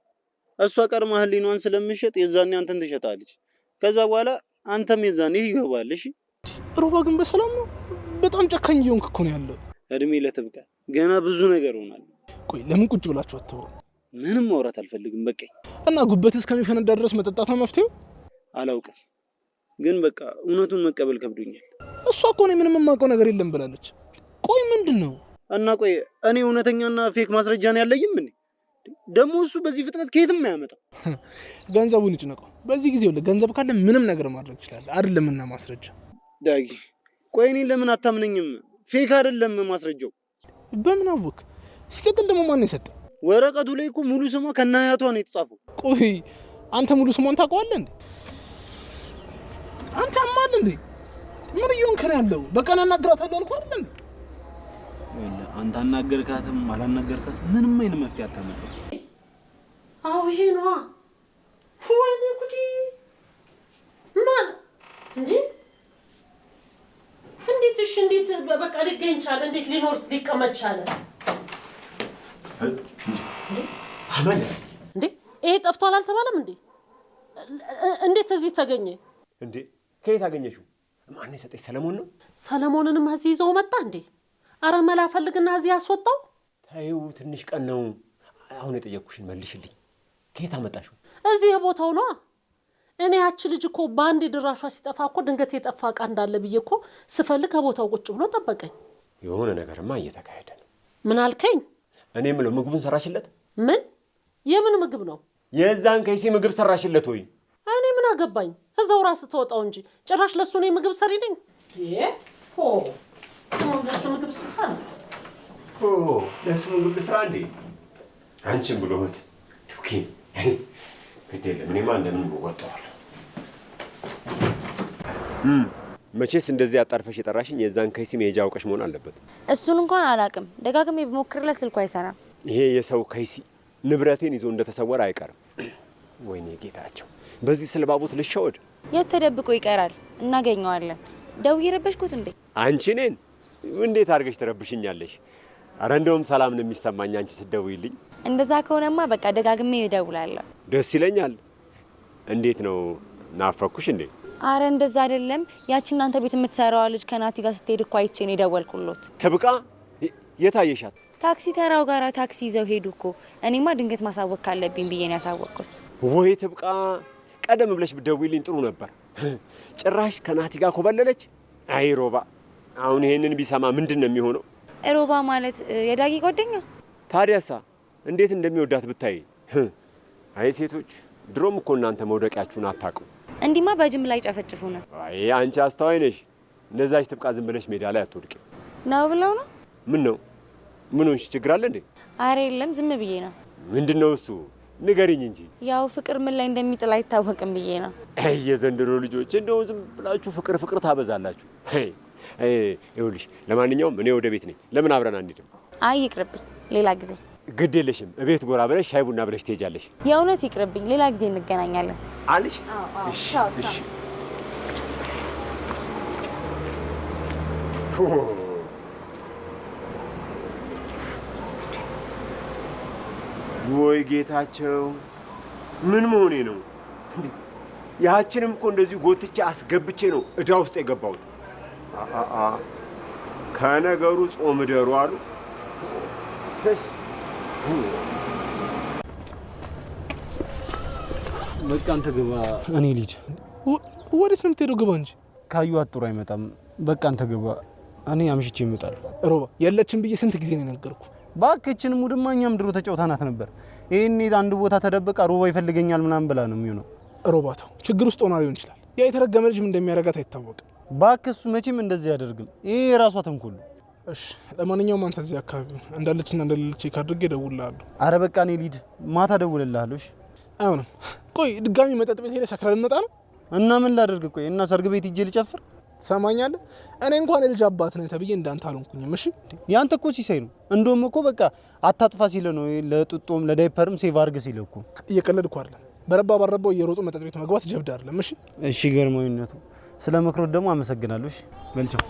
እሷ ቀድማ ህሊኗን ስለምትሸጥ የዛኔ አንተን ትሸጣለች። ከዛ በኋላ አንተም የዛኔ ይገባል። እሺ ሮባ ግን በሰላም ነው? በጣም ጨካኝ እየሆንክ እኮ ነው ያለው። እድሜ ለትብቃ። ገና ብዙ ነገር ሆናለሁ። ቆይ ለምን ቁጭ ብላችሁ አታወሩ? ምንም ማውራት አልፈልግም። በቃ እና ጉበት እስከሚፈነዳ ድረስ መጠጣት ነው መፍትሄው? አላውቅም፣ ግን በቃ እውነቱን መቀበል ከብዶኛል። እሷ እኮ እኔ ምንም የማውቀው ነገር የለም ብላለች። ቆይ ምንድን ነው? እና ቆይ እኔ እውነተኛና fake ማስረጃ ነው ያለኝም እንዴ? ደግሞ እሱ በዚህ ፍጥነት ከየትም አያመጣም። ገንዘቡን ይጭነቀው። በዚህ ጊዜ ገንዘብ ካለ ምንም ነገር ማድረግ ይችላል። አይደለምና ማስረጃ። ዳጊ ቆይ እኔን ለምን አታምነኝም? fake አይደለም ማስረጃው። በምን አወክ? ሲቀጥል ደግሞ ማን የሰጠ? ወረቀቱ ላይ እኮ ሙሉ ስሟ ከነ አያቷ ነው የተጻፈው። ቆይ አንተ ሙሉ ስሟን ታውቀዋለህ እንዴ? አንተ ያማል እንዴ? ምን እየሆንክ ነው ያለው? በቃ እናናግራታለሁ አልኩህ አይደል እንዴ? አንተ አናገርካትም አላናገርካትም ምንም አይነት መፍትሄ አታመጣም። አዎ ይሄ ነዋ። ወይኔ ጉዲ! ማን እንጂ እንዴት እሺ፣ እንዴት በቃ ሊገኝ ቻለ? እንዴት ሊኖር ሊቀመጥ ቻለ? እንዴ ይሄ ጠፍቷል አልተባለም እንዴ? እንዴት እዚህ ተገኘ እንዴ? ከየት አገኘሽው? ማን የሰጠሽ? ሰለሞን ነው። ሰለሞንንም እዚህ ይዘው መጣ እንዴ? አረ መላ ፈልግና እዚህ ያስወጣው። ተይው፣ ትንሽ ቀን ነው። አሁን የጠየቅኩሽን መልሽልኝ። ከየት አመጣሽው? እዚህ ቦታው ነዋ። እኔ ያቺ ልጅ እኮ በአንድ ድራሿ ሲጠፋ እኮ ድንገት የጠፋ እቃ እንዳለ ብዬ እኮ ስፈልግ ከቦታው ቁጭ ብሎ ጠበቀኝ። የሆነ ነገርማ እየተካሄደ ነው። ምን አልከኝ? እኔ የምለው ምግቡን ሰራሽለት? ምን? የምን ምግብ ነው? የዛን ከይሲ ምግብ ሰራሽለት ወይ? እኔ ምን አገባኝ? እዛው ራስ ተወጣው እንጂ ጭራሽ ለሱ እኔ ምግብ ሰሪ ነኝ? ለሱ ምግብ ስራ ነው። ለሱ ምግብ ልስራ እንዴ? አንቺም ብሎ እህት ዱኬ፣ ግድ የለም እኔማ እንደምን እወጣዋለሁ። መቼስ እንደዚህ አጣርፈሽ የጠራሽኝ የዛን ከይሲ መሄጃ አውቀሽ መሆን አለበት። እሱን እንኳን አላውቅም። ደጋግሜ ብሞክርለት ስልኩ አይሰራም። ይሄ የሰው ከይሲ ንብረቴን ይዞ እንደተሰወረ አይቀርም። ወይኔ ጌታቸው፣ በዚህ ስልባቦት ልሸወድ። የት ተደብቆ ይቀራል? እናገኘዋለን። ደውዬ ረበሽኩት እንዴ? አንቺ እኔን እንዴት አድርገሽ ትረብሽኛለሽ? አረ እንደውም ሰላም ነው የሚሰማኝ አንቺ ስትደውይልኝ። እንደዛ ከሆነማ በቃ ደጋግሜ እደውላለሁ። ደስ ይለኛል። እንዴት ነው ናፈኩሽ እንዴ? አረ እንደዛ አይደለም። ያቺ እናንተ ቤት የምትሰራዋ ልጅ ከናቲ ጋር ስትሄድ እኮ አይቼ ነው የደወልኩሎት። ትብቃ የት አየሻት? ታክሲ ተራው ጋራ ታክሲ ይዘው ሄዱ እኮ። እኔማ ድንገት ማሳወቅ ካለብኝ ብዬ ነው ያሳወቅኩት። ወይ ትብቃ፣ ቀደም ብለሽ ብትደውይልኝ ጥሩ ነበር። ጭራሽ ከናቲ ጋር ኮበለለች። አይ ሮባ፣ አሁን ይሄንን ቢሰማ ምንድን ነው የሚሆነው? ሮባ ማለት የዳጊ ጓደኛ። ታዲያሳ እንዴት እንደሚወዳት ብታይ። አይ ሴቶች፣ ድሮም እኮ እናንተ መውደቂያችሁን አታውቁም። እንዲማ በጅምላ ይጨፈጭፉ ነው። አይ አንቺ አስተዋይ ነሽ። እንደዛች ትብቃ ዝም ብለሽ ሜዳ ላይ አትወድቂም ነው ብለው ነው። ምን ነው ምን ሆንሽ? ችግር አለ እንዴ? አረ የለም፣ ዝም ብዬ ነው። ምንድን ነው እሱ? ንገሪኝ እንጂ። ያው ፍቅር ምን ላይ እንደሚጥል አይታወቅም ብዬ ነው። አይ የዘንድሮ ልጆች እንደው ዝም ብላችሁ ፍቅር ፍቅር ታበዛላችሁ። አይ ይኸውልሽ፣ ለማንኛውም እኔ ወደ ቤት ነኝ። ለምን አብረን አንሄድም? አይ ይቅርብኝ፣ ሌላ ጊዜ። ግድ የለሽም፣ እቤት ጎራ ብለሽ ሻይ ቡና ብለሽ ትሄጃለሽ። የእውነት ይቅርብኝ፣ ሌላ ጊዜ እንገናኛለን አልሽ? እሺ እሺ። ወይ ጌታቸው፣ ምን መሆኔ ነው? ያችንም እኮ እንደዚሁ ጎትቼ አስገብቼ ነው እዳ ውስጥ የገባሁት። ከነገሩ ጾም እደሩ አሉ። በቃ አንተ ግባ፣ እኔ ልሂድ። ወዴት ነው የምትሄደው? ግባ እንጂ። ካዩዋት ጥሩ አይመጣም። በቃ አንተ ግባ፣ እኔ አምሽቼ እመጣለሁ። ሮባ የለችም ብዬ ስንት ጊዜ ነው የነገርኩህ? እባክህ ይህችን ሙድማ እኛም ድሮ ተጫውተናት ነበር። ይሄኔ አንድ ቦታ ተደብቃ ሮባ ይፈልገኛል ምናምን ብላ ነው የሚሆነው። ሮባ ተው፣ ችግር ውስጥ ሆና ሊሆን ይችላል። ያ የተረገመ ልጅ ምን እንደሚያደርጋት አይታወቅም። እባክህ እሱ መቼም እንደዚህ አያደርግም። ይሄ የራሷ ተንኮል ነው። እሺ ለማንኛውም አንተ እዚህ አካባቢ እንዳለችና እንደሌለች check አድርጌ እደውልልሃለሁ። አረ በቃ እኔ ልሂድ፣ ማታ እደውልልሃለሁ። እሺ። አይሆንም። ቆይ ድጋሚ መጠጥ ቤት ሄደህ ሰክረህ ልንመጣ ነው? እና ምን ላደርግ? ቆይ እና ሰርግ ቤት ሂጄ ልጨፍር? ትሰማኛለህ? እኔ እንኳን የልጅ አባት ነኝ ተብዬ እንዳንተ አልሆንኩኝም። እሺ ያንተ እኮ ሲሳይ ነው። እንደውም እኮ በቃ አታጥፋ ሲል ነው ለጡጦም ለ diaper ም save አድርግ ሲል እኮ። እየቀለድኩ አይደለም። በረባ ባረባው እየሮጡ መጠጥ ቤት መግባት ጀብድ አይደለም። እሺ እሺ። ገርሞኝነቱ ስለ ምክሮት ደግሞ አመሰግናለሁ። እሺ በልቻው።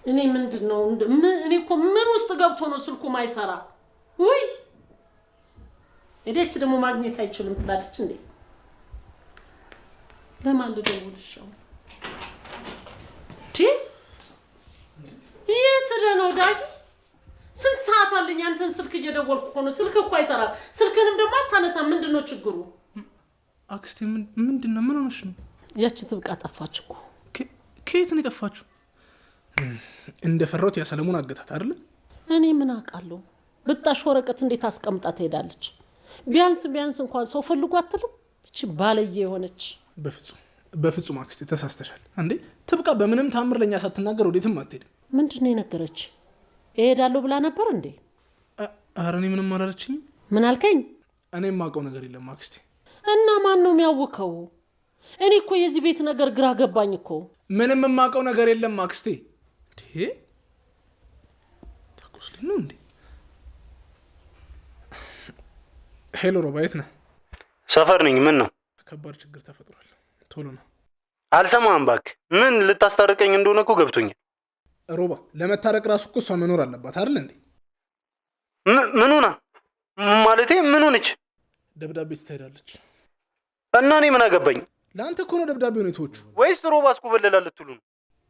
እኔ ምንድን ነው እኔ እኮ ምን ውስጥ ገብቶ ነው ስልኩ ማይሰራ? ውይ እዴች ደግሞ ማግኘት አይችልም ትላለች እንዴ? ለማን ልደውልሽ? የት ሄደህ ነው ዳጊ? ስንት ሰዓት አለኝ አንተን ስልክ እየደወልኩ እኮ ነው። ስልክ እኮ አይሰራም። ስልክንም ደግሞ አታነሳም። ምንድን ነው ችግሩ? አክስቴ ምንድን ነው? ምን ሆነሽ ነው? ያችን ትብቃ ጠፋች እኮ። ከየት ነው የጠፋችው? እንደፈራሁት ያ ሰለሞን አገታት አይደለ? እኔ ምን አውቃለሁ? ብጣሽ ወረቀት እንዴት አስቀምጣ ትሄዳለች? ቢያንስ ቢያንስ እንኳን ሰው ፈልጎ አትልም? እቺ ባለየ የሆነች። በፍጹም በፍጹም አክስቴ ተሳስተሻል። እንዴ ትብቃ በምንም ታምር ለእኛ ሳትናገር ወዴትም አትሄድም። ምንድን ነው የነገረች? እሄዳለሁ ብላ ነበር እንዴ? ኧረ እኔ ምንም አላለችኝም። ምን አልከኝ? እኔ የማውቀው ነገር የለም አክስቴ። እና ማን ነው የሚያውከው? እኔ እኮ የዚህ ቤት ነገር ግራ ገባኝ እኮ። ምንም የማውቀው ነገር የለም አክስቴ። እንዴ ተኩስልኝ ነው እንዴ? Hello ሮባ፣ የት ነህ? ሰፈር ነኝ። ምን ነው? ከባድ ችግር ተፈጥሯል። ቶሎ ነው። አልሰማህም እባክህ። ምን ልታስታርቀኝ እንደሆነ እኮ ገብቶኛል። ሮባ፣ ለመታረቅ ራሱ እኮ እሷ መኖር አለባት አይደል እንዴ? ምን ሆና ማለቴ ምን ሆነች? ደብዳቤ ትሄዳለች። እና እኔ ምን አገባኝ? ለአንተ እኮ ነው ደብዳቤው ነው የተወቹ። ወይስ ሮባ አስኮበለላ ልትሉ ነው?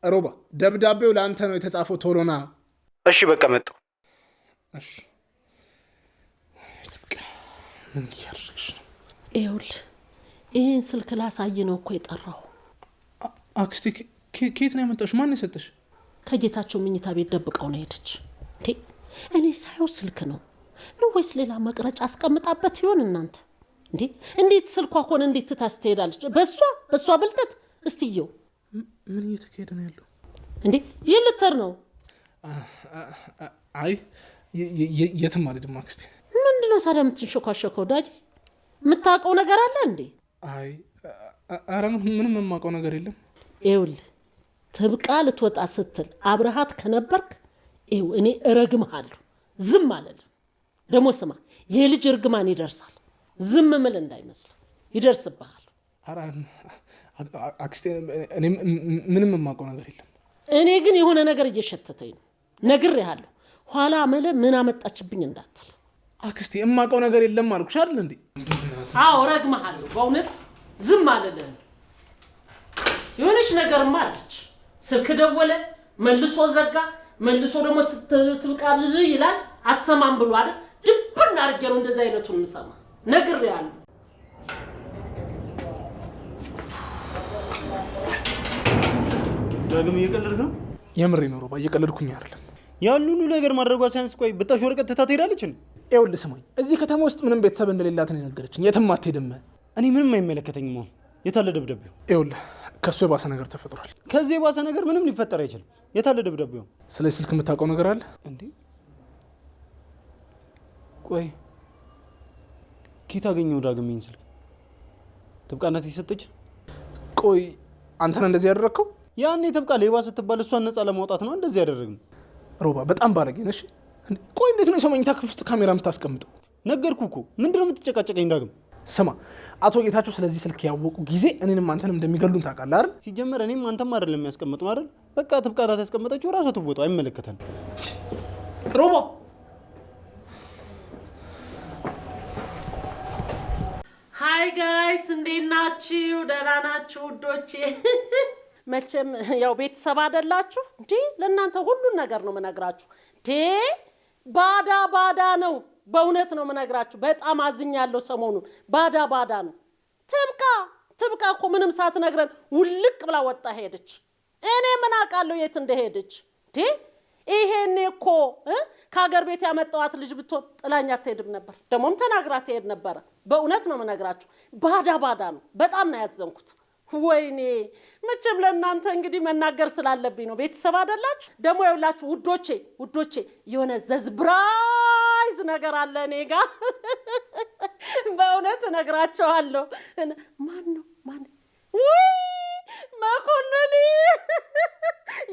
ሮባ፣ ደብዳቤው ለአንተ ነው የተጻፈው። ቶሎ ና። እሺ በቃ መጣሁ። እሺ ምን እያደረግሽ ነው? ይኸውልህ ይህን ስልክ ላሳይ ነው እኮ የጠራው። አክስቴ ከየት ነው ያመጣሽ? ማን የሰጠሽ? ከጌታቸው መኝታ ቤት ደብቀው ነው ሄደች። እንዴ እኔ ሳየው ስልክ ነው ነው ወይስ ሌላ መቅረጫ አስቀምጣበት ይሆን? እናንተ እንዴ እንዴት ስልኳ ከሆነ እንዴት ትታስ ትሄዳለች? በሷ ብልጠት። እስትየው ምን እየተካሄደ ነው ያለው? እንዴ ይህ ልትር ነው። አይ የትም አልሄድም አክስቴ። ምንድነው ታዲያ የምትንሸኳሸከው? ዳጊ የምታውቀው ነገር አለ እንዴ? አይ ኧረ ምንም የማውቀው ነገር የለም። ይኸውልህ ትብቃ ልትወጣ ስትል አብረሃት ከነበርክ ይኸው እኔ እረግምሃለሁ። ዝም አልልም። ደግሞ ስማ፣ የልጅ እርግማን ይደርሳል። ዝም ምል እንዳይመስል ይደርስብሃል። ኧረ አክስቴ እኔ ምንም የማውቀው ነገር የለም። እኔ ግን የሆነ ነገር እየሸተተኝ ነው፣ ነግሬሃለሁ። ኋላ መለ ምን አመጣችብኝ እንዳትል። አክስቴ የማውቀው ነገር የለም አልኩሽ አይደል እንዴ? አዎ እረግምሃለሁ። በእውነት ዝም አልልህም። የሆነች ነገርማ አለች። ስልክ ደወለ፣ መልሶ ዘጋ፣ መልሶ ደግሞ ትብቃ ይላል። አትሰማም ብሎ አይደል? ድብን አድርጌ ነው እንደዚህ አይነቱን የምሰማ። ነግሬሃለሁ። ዳግም እየቀለድክ ነው? የምሬ ነው ሮባ፣ እየቀለድኩኝ አይደለም። ያን ሁሉ ነገር ማድረጓ ሲያንስ፣ ቆይ ብጣሽ ወረቀት ትታ ትሄዳለች እንዴ? ይኸውልህ ስማኝ፣ እዚህ ከተማ ውስጥ ምንም ቤተሰብ እንደሌላት ነው የነገረችኝ። የትም አትሄድም። እኔ ምንም አይመለከተኝም። አሁን የታለ ደብዳቤው? ይኸውልህ ከእሱ የባሰ ነገር ተፈጥሯል። ከዚህ የባሰ ነገር ምንም ሊፈጠር አይችልም። የታለ ደብዳቤው? ስለዚህ ስልክ የምታውቀው ነገር አለ እንዴ? ቆይ ኬት አገኘው ዳግም ይሄን ስልክ? ትብቃ ናት የሰጠች? ቆይ አንተን እንደዚህ ያደረግከው? ያኔ ትብቃ ሌባ ስትባል እሷን ነፃ ለማውጣት ነው እንደዚህ ያደረግነው። ሮባ በጣም ባለጌ ነሽ። ቆይ እንዴት ነው የሰው መኝታ ክፍል ውስጥ ካሜራ የምታስቀምጠው? ነገርኩህ እኮ። ምንድነው የምትጨቃጨቀኝ ዳግም? ስማ አቶ ጌታቸው ስለዚህ ስልክ ያወቁ ጊዜ እኔንም አንተንም እንደሚገሉን ታውቃለህ አይደል? ሲጀመር እኔም አንተም አይደለም የሚያስቀምጥ ነው አይደል? በቃ ትብቃ ናት ያስቀመጠችው፣ እራሷ ትወጣው፣ አይመለከተንም። ሮባ Hi guys እንዴት ናችሁ? ደህና ናችሁ ውዶቼ? መቼም ያው ቤተሰብ አይደላችሁ እንዴ? ለእናንተ ሁሉን ነገር ነው የምነግራችሁ። እንዴ ባዳ ባዳ ነው፣ በእውነት ነው የምነግራችሁ። በጣም አዝኛለሁ ሰሞኑን። ባዳ ባዳ ነው። ትብቃ ትብቃ እኮ ምንም ሳትነግረን ውልቅ ብላ ወጣ ሄደች። እኔ ምን አውቃለሁ የት እንደሄደች እንዴ? ይሄኔ እኮ ከሀገር ቤት ያመጣዋት ልጅ ብትሆን ጥላኛ አትሄድም ነበር። ደግሞም ተናግራ ትሄድ ነበረ። በእውነት ነው የምነግራችሁ። ባዳ ባዳ ነው። በጣም ነው ያዘንኩት። ወይኔ መቼም ለእናንተ እንግዲህ መናገር ስላለብኝ ነው። ቤተሰብ አይደላችሁ? ደግሞ የውላችሁ ውዶቼ፣ ውዶቼ የሆነ surprise ነገር አለ እኔ ጋ በእውነት እነግራቸዋለሁ። ማን ነው ማን? ውይ መኮንን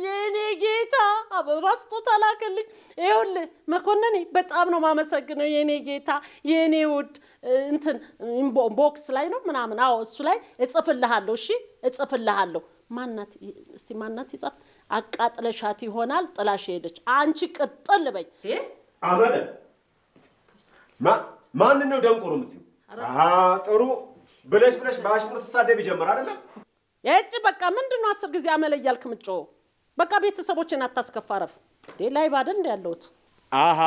የኔ ጌታ አበባ ስጦታ ላከልኝ። ይኸውልህ መኮንን በጣም ነው የማመሰግነው የኔ ጌታ የኔ ውድ። እንትን box ላይ ነው ምናምን፣ አዎ እሱ ላይ እጽፍልሃለሁ። እሺ እጽፍልሃለሁ። ማናት እስቲ ማናት ይጻፍ? አቃጥለሻት ይሆናል ጥላሽ ሄደች። አንቺ ቅጥል በይ። አመለ ማንን ነው ደንቆሮ የምትይው? አሃ ጥሩ ብለሽ ብለሽ በአሽሙር ትሳደብ ይጀምር አይደለም? የእጭ በቃ ምንድን ነው 10 ጊዜ አመለ እያልክ ምጮ? በቃ ቤተሰቦችን አታስከፋረፍ። ላይ ባደል እንደ ያለሁት። አሃ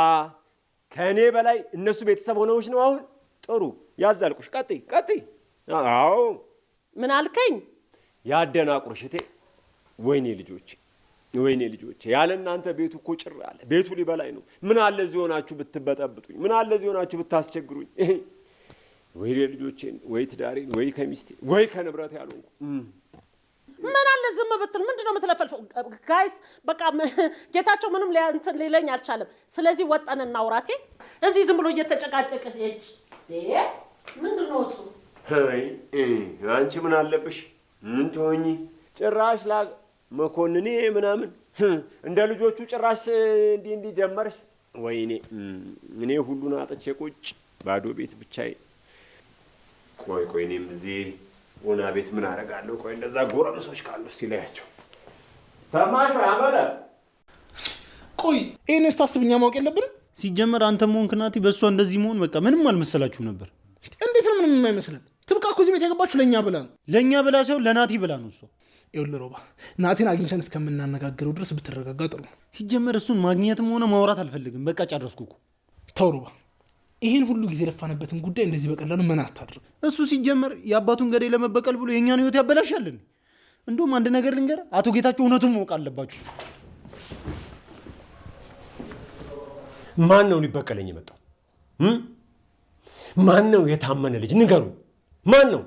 ከእኔ በላይ እነሱ ቤተሰብ ሆነውሽ ነው አሁን። ጥሩ ያዛልቁሽ። ቀጥይ ቀጥይ። አዎ ምን አልከኝ? ያደናቁርሽ እቴ። ወይኔ ልጆቼ፣ ወይኔ ልጆቼ፣ ያለ እናንተ ቤቱ እኮ ጭር አለ። ቤቱ ሊበላኝ ነው። ምን አለ እዚህ ሆናችሁ ብትበጠብጡኝ፣ ምን አለ እዚህ ሆናችሁ ብታስቸግሩኝ። ወይ ልጆቼን፣ ወይ ትዳሬን፣ ወይ ከሚስቴ፣ ወይ ከንብረት ያልሆንኩ ምን አለ ዝም ብትል? ምንድን ነው የምትለፈልፈው? Guys በቃ ጌታቸው ምንም እንትን ሊለኝ አልቻለም። ስለዚህ ወጠን እናውራቴ። እዚህ ዝም ብሎ እየተጨቃጨቀ ምንድን ነው እሱ? አንቺ ምን አለብሽ? ምን ትሆኚ? ጭራሽ ላ መኮንኔ ምናምን እንደ ልጆቹ ጭራሽ እንዲህ እንዲህ ጀመርሽ። ወይኔ እኔ ሁሉን አጥቼ ቁጭ ባዶ ቤት ብቻዬን። ቆይ ቆይ እኔም እዚህ ኦና ቤት ምን አደርጋለሁ? ቆይ እንደዛ ጎረምሶች ካሉ እስቲ ለያቸው። ሰማሽ ወይ አመለ? ቆይ ይሄን ስታስብ እኛ ማወቅ የለብንም? ሲጀመር አንተ መሆንክ ናቲ፣ በእሷ እንደዚህ መሆን በቃ ምንም አልመሰላችሁ ነበር። እንዴት ነው ምንም የማይመስለን? ትብቃ እኮ እዚህ ቤት የገባችሁ ለእኛ ብላ ነው። ለእኛ ብላ ሳይሆን ለናቲ ብላ ነው እሷ። ይኸውልህ ሮባ፣ ናቲን አግኝተን እስከምናነጋግረው ድረስ ብትረጋጋ ጥሩ ነው። ሲጀመር እሱን ማግኘትም ሆነ ማውራት አልፈልግም። በቃ ጨረስኩ እኮ። ተው ሮባ፣ ይህን ሁሉ ጊዜ የለፋንበትን ጉዳይ እንደዚህ በቀላሉ መና አታድርግ። እሱ ሲጀመር የአባቱን ገዳይ ለመበቀል ብሎ የእኛን ህይወት ያበላሻልን። እንደውም አንድ ነገር ልንገርህ፣ አቶ ጌታቸው እውነቱን ማወቅ አለባችሁ። ማን ነው ሊበቀለኝ የመጣው? ማን ነው የታመነ ልጅ ንገሩ። ማን ነው?